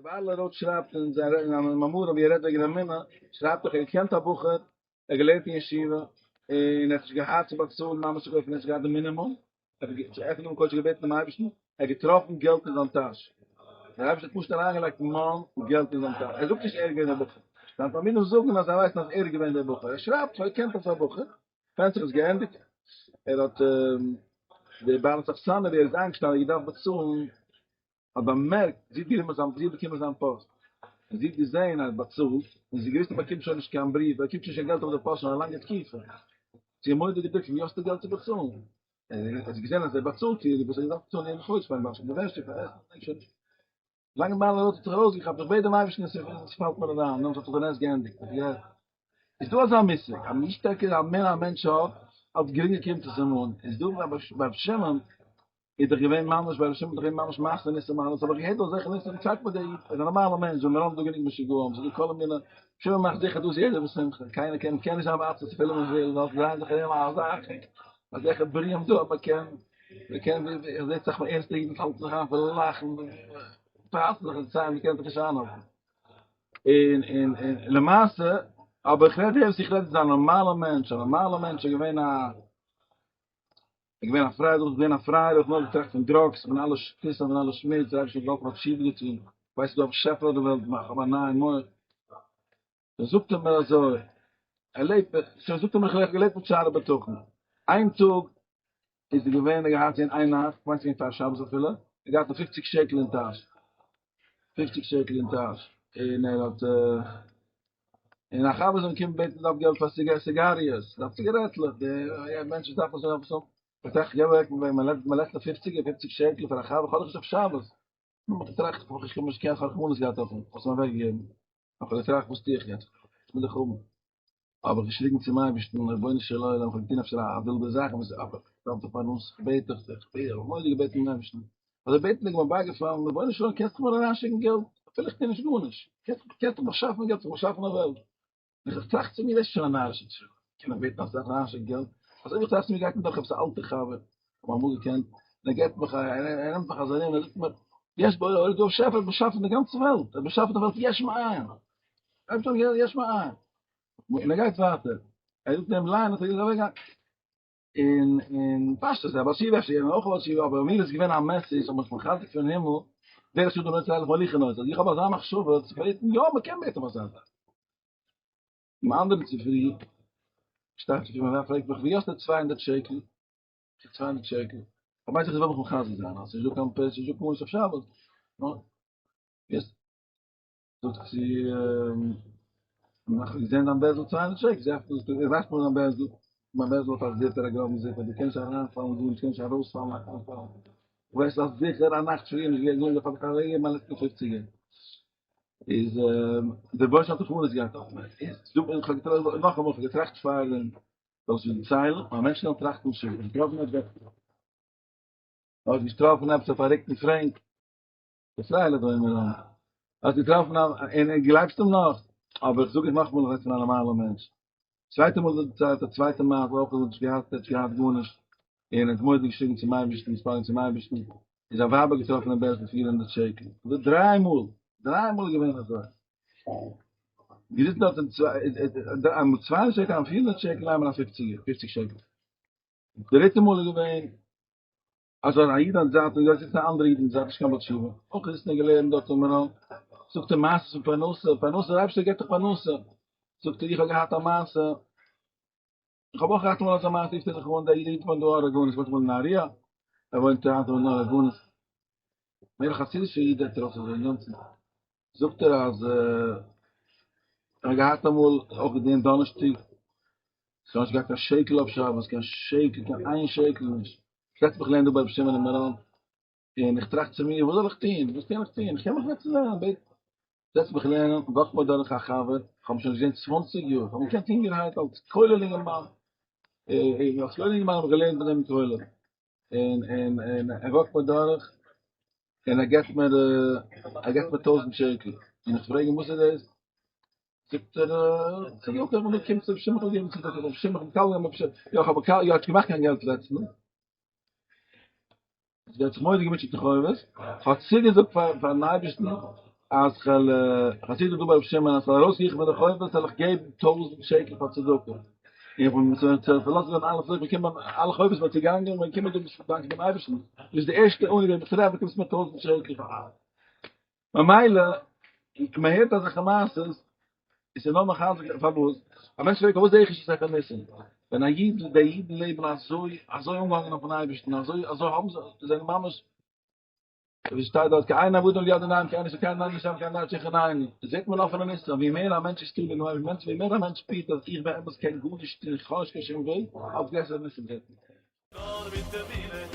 רבי אהרל'ע רוט שרייבט אין זיינע מאמרים ווי ער רעדט וועגן אמונה, שרייבט דאך ער געקענט א בחור, ער האט געלערנט אין ישיבה, און ער האט נישט געהאט צו באצאלן ממש צו קויפן, ער האט נישט געהאט די מינימום, ער האט צו עפענען דעם קויש געבעטן דעם אייבערשטן, ער האט געטראפן געלט אין זיין טאש, דער אייבערשטער האט פשוט אריינגעלייגט מן געלט אין זיין טאש, ער זאגט נישט ער איז געווען דער בחור, זיינע תלמידים זאגן אז זיי ווייסן אז ער איז געווען דער בחור, ער שרייבט איך האב געקענט אזא בחור, פענט זיך איז געענדיגט, ער האט די בעלת אכסניא ווי ער איז איינגעשטאנען האט געדארפט באצאלן האט באמערקט זי האט גענומען זיין זי האט באקומען זיין פאסט און זי האט געזען אז ער האט באצאלט און זי האט געוויסט ער באקומט שוין נישט קיין בריוו ער באקומט שוין נישט קיין געלט אויף די פאסט שוין א לאנגע תקופה זי האט מורא'דיג געדרוקט פון ווי האסטו געלט צו באצאלן און זי האט געזען אז ער באצאלט איר וואס ער דארף באצאלן יעדן חודש פארן וואשן די וועש פאר עסן און שוין נישט לאנגע מעלה האט זיך ארויסגעכאפט איך בעט דעם אייבערשטן עס פאלט מיר אריין נאך האט זיך דער נס געענדיגט איז דא אזא מושג אז ווי שטערקער אמונה א מענטש האט אלץ גרינגער קומט עס אים אן איז דא ביי רבי שמעון איז דאך געווען ממש ביי רבי שמעון איז דאך געווען ממש מעשה ניסים אלעס האב איך געהערט אזעלכע ניסים צייגט מיר דער איד איז א נארמאלער מענטש ווען מיר האבן דא גענוג משוגעים ס'איז דא כל מיני שמעון מאכט זיכער דא איז יעדער בשמחה קיינער קען קען נישט זיין בעצבות אפילו מען וויל ווייל ס'דרייען זיך ארום אזעלכע אזעלכע בריאים דא אז מען קען מען קען איך זעה אסאך מאל ערנסטע אידן פאלן זיך איין פון לאכן פרייסן זיך אין ציין מען קען זיך נישט איינהאלטן און און און למעשה אבער איך רעד וואס איך רעד איז א נארמאלער מענטש א נארמאלער מענטש איז געווען א איז געווען א פרייער דאס געווען א פרייער האט נאר געטראכט פון drugs פון אלע שטותים פון אלע שמוץ דער אייבערשטער האט געהאלפן האט תשובה געטון ווייסט דו א באשעפער אויף די וועלט מאך אבער א נייע מח דאן זאגט ער מיר אזוי ער לעבט שוין זאגט ער מיר איך האב געלעבט מיט שערי בטחון איין טאג איז ער געווען ער געהאט אין איין נאכט כ'מיין ס'געווען פאר שבת אפילו ער געהאט נאר פופציג שקל אין טאש פופציג שקל אין טאש און ער האט און א חבר זאל קומען בעטן דארף געלט פאר סיגאריעס דארף ציגארעטלעך די מענטשן דארפן אזוי אויף אזוי איך טראכט געב אוועק מיין לעצטע פופציגער פופציג שקל פאר א חבר כ'האב דאך נישט אויף שבת נו האב איך געטראכט איך האב נישט קיין רחמנות געהאט אויף אים כ'האב עס אים אוועק געגעבן האב איך געטראכט וואס טו איך יעצט וואס וויל איך האבן האב איך געשריגן צום אייבערשטן רבונו של עולם איך האב געטון אפשר א ווילדע זאך אבער איך דארף דאך פרנסה איך בעט דיך איך בעט איך האב מורא'דיג געבעטן דעם אייבערשטן אזוי בעטנדיג איז מיר בייגעפאלן רבונו של עולם קענסט דאך מיר אריינשיקן געלט אפילו איך טו נישט גארנישט קענסט דאך באשאפן געלט זיך באשאפן א וועלט און איך טראכט צו מיר דאס איז שוין א נארישע תשובה קען איך בעטן אויף זיך אריינשיקן געלט אזוי ווי איך טראכט צו מיר גייט מיר דורך עפעס א אלטע חבר איך האב אמאל געקענט און ער געבט מיך א ער נעמט מיך אזוי ארום ער זאגט מיר יש בורא עולם דא שעפער האט באשאפן די גאנצע וועלט ער האט באשאפן די וועלט יש מאין יש מאין און ער גייט ווייטער ער זאגט דעם ליין האט ער געזאגט אוועקגיין און און פשטות אבער שיב אפשר יענער אויך אבער שיב אבער מיר איז געווען א message האט מיך מחזק פון הימל דרך שאדם רוצה לילך מוליכין אותו אז איך האב אזא מחשבה צו בעטן יא מען קען בעטן אויף אזא זאך דעם אנדערן צופרי שטייט צו מיר פרעגט מיך ווי האסטו 200 שקל 200 שקל איך מיין זיך איך וויל מיך מחזק זיין אז ס'איז דא קיין פסח ס'איז דא גארנישט אויף שבת נו יעצט זאגט זי, נאך געזען דיין בערזל 200 שקל, זי עפנט עס, איך ווארף מיר דיין בערזל, מיין בערזל האט א zipper, א גראבן zipper, דו קענסט אריינפאלן דא, דו קענסט ארויספאלן, אריינפאלן. איך ווייס אז זיכער א נאכט פריער נישט געווען גלונג, איך האב דיך אוועקגעגעבן מיין לעצטע פופציגער. איז דער באש האט רחמנות געהאט אויף מיר. איז דא, איך האב געטראכט, נאכאמאל, איך האב געטראכט פאר דעם, זאלסט מיר דערציילן, א מענטש קען טראכטן שוין, איך געטראפן עפעס, האט געטראפן עפעס א פארריקטן פרענק, ישראל האט אומר אן. האסט געטראפן א און גלייבסט אים נאך? אבער איך זאג איך נאכאמאל איך רעד פון א נארמאלער מענטש. צווייטע מאל זאגט דערציילט א צווייטע מעשה אויך ער האט נישט געהאט ער האט נישט געהאט גארנישט און ער האט מורא'דיג געשריגן צום אייבערשטן מתפלל צום אייבערשטן איז זיין ווייב האט געטראפן אין בערזל 400 שקל. אזוי דריי מאל! דריי מאל איז געווען אזוי. געזיצן דארט אין צוויי איינמאל 200 שקל איינמאל 400 שקל איינמאל א פופציגער פופציג שקל. דריטע מאל איז געווען אז א איד האט זייט און דאס איז א אנדערע איד און זייט נישט קיין בעל תשובה אויך איז עס געלערנט דארט אין מירון זאגט ער מעשה פון פרנסה פרנסה דער אייבערשטער געבט דאך פרנסה זאגט ער איך האב געהאט א מעשה איך האב אויך געהאט אמאל אזא מעשה איך זיך אן דער איד וואוינט דא הר הגאונות וואוינט אמאל אין נהריה ער וואוינט היינט אין הר הגאונות מער חסידישע איד האט ער אויך אזוי אינגאנצן זאגט ער אז ער האט געהאט אמאל אויך געדענט דאנערשטאג איך האב נישט געהאט קיין שקל אויף שבת, קיין שקל, קיין איין שקל נישט. איך זעץ מיך לערנען דא ביי רבי שמעון אין מירון, און איך טראכט צו מיר, וואס זאל איך טון? וואס קען איך טון? איך קען מיך זעצן לערנען, בעטן. זעץ מיך לערנען, וואק מיר דורך א חבר, איך האב אים שוין נישט געזען צוואנציג יאר, איך האב אים געקענט יונגערהייט אלס כולל אינגערמאן, אלס כולל אינגערמאן האב איך געלערנט מיט אים אין כולל, און און און ער וואקט מיר דורך, און ער געבט מיר, ער געבט מיר טויזנט שקל, און איך פרעג אים וואס איז דאס? זאגט ער, זאג איך, אקעי, ווען דו קומסט צו רבי שמעון געבן צו רבי שמעון מקבל געווען רבי שמעון, יא, איך האב מקבל, יא, האט געמאכט קיין געלט לעצטנס. זי האט זיך מורא'דיג געמוטשעט אין חובות, האט צוגעזאגט פאר פארן אייבערשטן אז אז כ'וועל, חסידא דא ביי רבי שמעון, אז כ'וועל ארויסקריכן פון די חובות וועל איך געבן טויזענט שקל פאר צדקה. איך בין פארלאזט געווארן אלע צדקה, באקומען אלע חובות מיר צוגאנגען, און קומען דא דאנקען דעם אייבערשטן. דאס איז די ערשטע עני וועם איך טרעף, באקומסט מיר טויזענט שקל. ממילא, מען הערט אזעלכע מעשות, איז עס נאר מחזק, פארוואס? א מענטש פרעגט פארוואס זע איך נישט אזעלכע ניסים? ווען א איד, די אידן לעבן אזוי, אזוי אנגעהאנגען אויפן אייבערשטן, אזוי, אזוי האבן זיי, זיי זענען ממש, ווי שטייט דארט כי אין עבדים ליד עיניים כי אין שכן אין שם קיין נאט שכן זעט מען אפענע ניסים ווי מער א מענטש איז תלוי אין מענטש ווי מער א מענטש שפירט אז איך באמת קען גארנישט טון איך האב נישט קיין שום וועג אלץ גרעסערע ניסים זעט מען. נאר מיט אמונה.